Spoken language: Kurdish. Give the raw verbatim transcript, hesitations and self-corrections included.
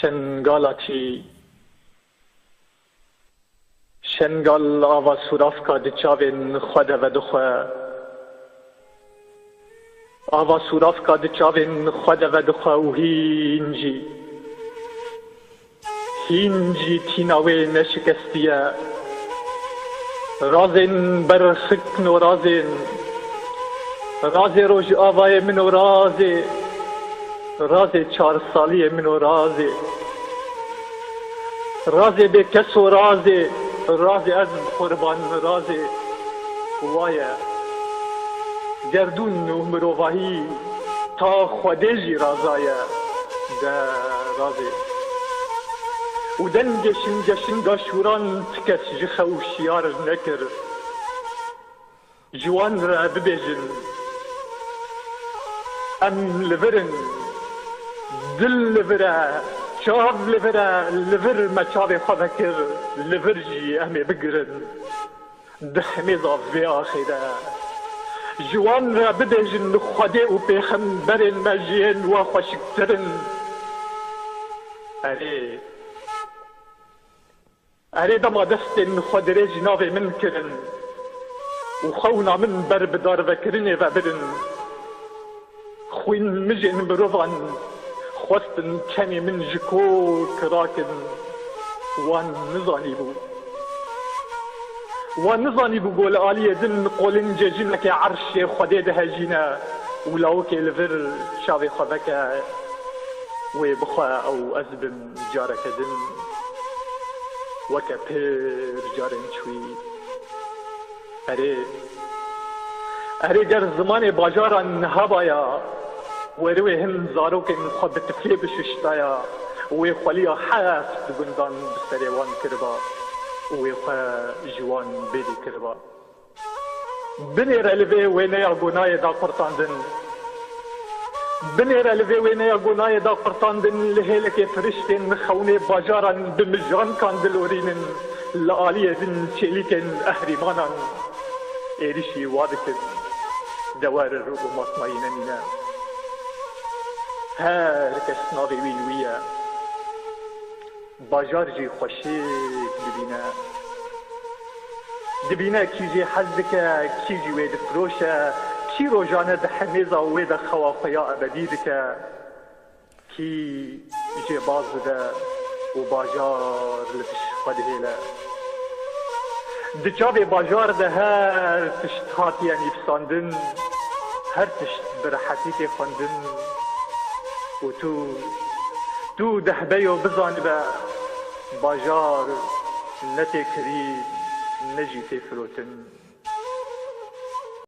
Şengala çî, Şengal ava sûravka di çavên xwe de vedixwe. Ava sûravka di çavên xwe de vedixwe û hîn jî, hîn jî tîna wê neşikestiye. Razên berxikno razên, razê rojavayê min o razê, razê çar saliyê min o razê. Razê bêkes o razê, razê ez bi xwe riban razê. Waye, gerdûn û mirovahî ta Xwedê jî razaye de razê. Û dengê şingeşinga şûran ti kes ji xew şiyar nekir. Ji wan re bibêjin, em li vir in, dil li vir e, çav li vir e, li vir me çavê xwe vekir, li vir jî em ê bigirin. Di hemêza vê axê de ji wan re bibêjin, Xwedê û pêxemberên me ji yên we xweşiktir in. Erê, Erê dema destên xwe dirêj navê min kirin û xewna min ber bi darvekirinê ve birin. Xwîn mijên mirovan xwestin çemê min ji kok rakin. Wan nizanîbû. Wan nizanîbû ku li aliyê din qolincê jinekê erşê Xwedê dihejîne û lawikê li vir çavê xwe veke, wê bixwe ew ez bim. Careke din weke pir carên çûyî. Erê, erê ger zimanê bajaran hebaya, wê rê wê hin zarokên xwe bi tiflê bişuştaya, wê xweliya heft gundan bi serê wan kiriba û wê xwe ji wan bêdî kiriba. Binêre li vê wêneya gonayê da qurtandin. Binêre li vê wêneya gonayê da qurtandin, li hêlekê firiştên xewnê bajaran bi mijankan dilorînin, li aliyê din çêlîkên ehrîmanan êrişî wa dikin, dewer û matmayî nemîne. Her kes navê wî li wî ye. Bajar jî xweşik dibîne. Dibîne kî jê hez dike, kî jî wê difiroşe, kî rojane di hemêza wê de xewa xwe ya ebedî dike, kî jê baz dide û bajar li pişt xwe dihêle. Di çavê bajar de her tişt hatiye nivîsandin, her tişt bi rehetî tê xwendin û tu, tu dehbeyo bizanibe, bajar ne tê kirî, ne jî tê firotin.